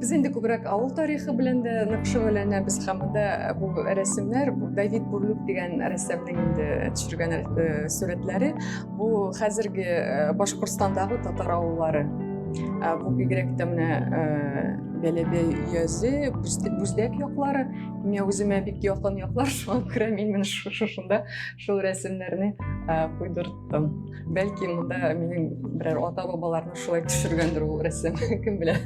Без инде күбрәк авыл тарихы белән дә нык шөгыльләнәбез һәм монда бу рәсемнәр, бу Давид Бурлюк дигән рәссамның инде төшергән сурәтләре, бу хәзерге Башкортстандагы татар авыллары. Бу бигрәк тә менә Бәләбәй өязе, Бүздәк яклары, миңа үземә бик якын яклар, шуңа күрә мин менә шушында шул рәсемнәрне куйдырттым. Бәлки монда минем берәр ата-бабаларны шулай төшергәндер ул рәсем, кем белә.